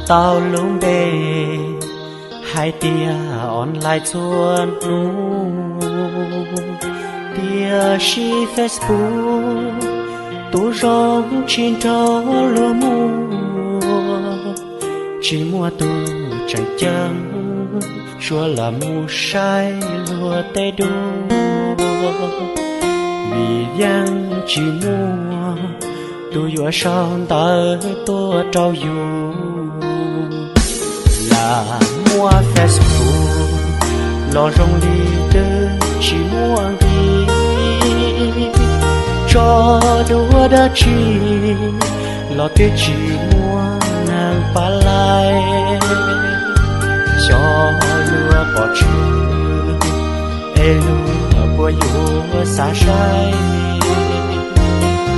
Tau lub npe hais tias online txhua hnub, tiam sis Facebook tus zoo tsis nrog luag muaj. Tsis muaj tus tseem ceeb, tsuas lam mus saib luag tej duab, vim yeej tsis muaj tus yuav sau ntawv tuaj rau yus. Lam muaj Facebook los zoo li twb tsis muaj nqi, tso duab dab tsi los twb tsis muaj neeg pab laij. Xyov luag pom tshwm es luag puas yuav xav saib,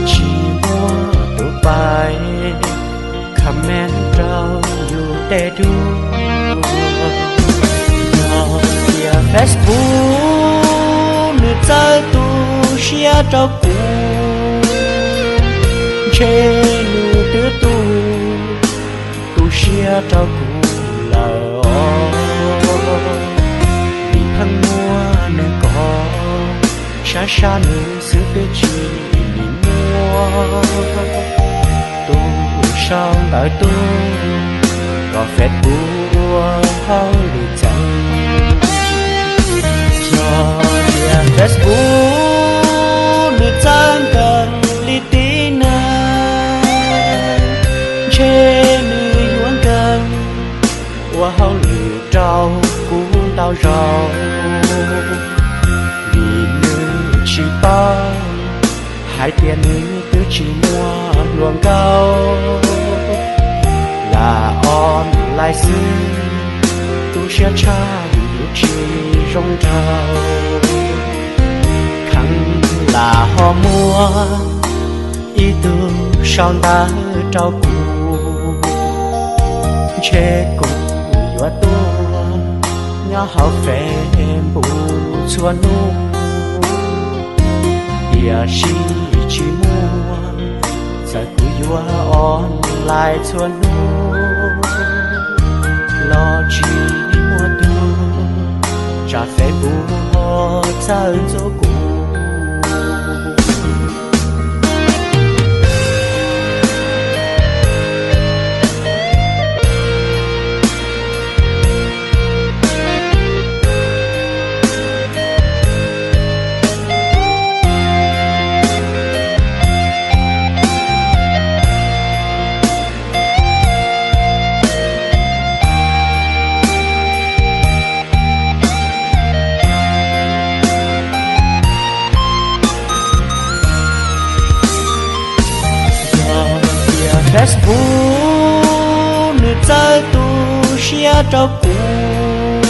tsis muaj tus pab comment rau yus tej duab. Yog tias Facebook nws txawb tu siab rau kuv, ntshe nws twb tu, tu siab rau kuv lawm os. Vim pheej muaj nws kom, sab sab nws xwb twb tsis muaj tus sau ntawv tuaj kom Facebook ua hauj lwm txawv. Yog tias Facebook nws txawb nkees li tib neeg, ntshe nws yuav nkees ua hauj lwm rau kuv ntau zaus, vim nws tsis paub hais tias nws twb tsis muaj hluas nkauj. Lam online xwb, tu siab tshaj vim yuav tsis zoo nraug. Kheev lam ho muaj ib tug sau ntawv rau kuv, ntshe kuv yuav tuaj nyob hauv Facebook txhua hnub, tiam sis tsis muaj, txawm kuv yuav online txhua hnub los tsis muaj tus tsam Facebook ho txhawb ntxuav kuv. Yog tias Facebook nws txawb tu siab rau kuv,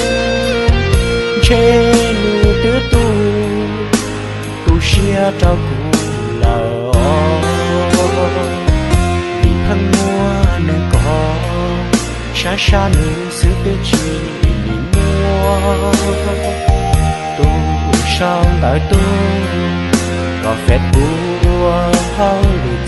ntshe nws twb tu, tu siab rau kuv lawm os. Vim pheej muaj nws kom, sab sab nws xwb twb tsis muaj tus sau ntawv tuaj kom Facebook ua hauj lwm